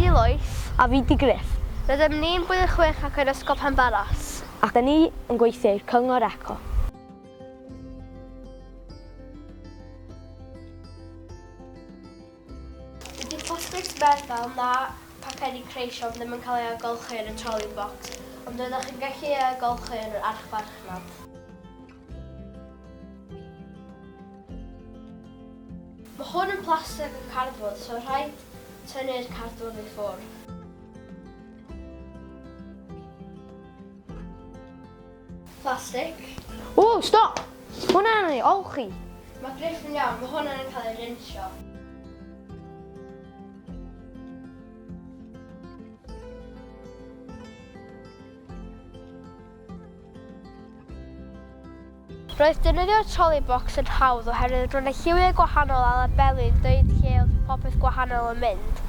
di Lois. A fi di Griff. Rydym ni'n blwyddyn chwech ac yn Ysgol Penbarras. Ac da ni yn gweithio i'r Cyngor Eco. Dydy plastics meddal na phacedi creision ddim yn cael eu ailgylchu yn y trolley box, ond rydych chi'n gallu eu ailgylchu yn yr archfarchnad. Mae hwn yn plastig a cardfwrdd, so rhaid tynnu'r cardfwrdd i ffwrdd. Plastig. O, stop! Hwnna'n ei olchi. Mae Griff yn iawn, mae hwnna'n cael ei rinsio. Roedd defnyddio'r trolley box yn hawdd oherwydd roedd 'na lliwiau gwahanol a labeli'n dweud lle oedd popeth gwahanol yn mynd.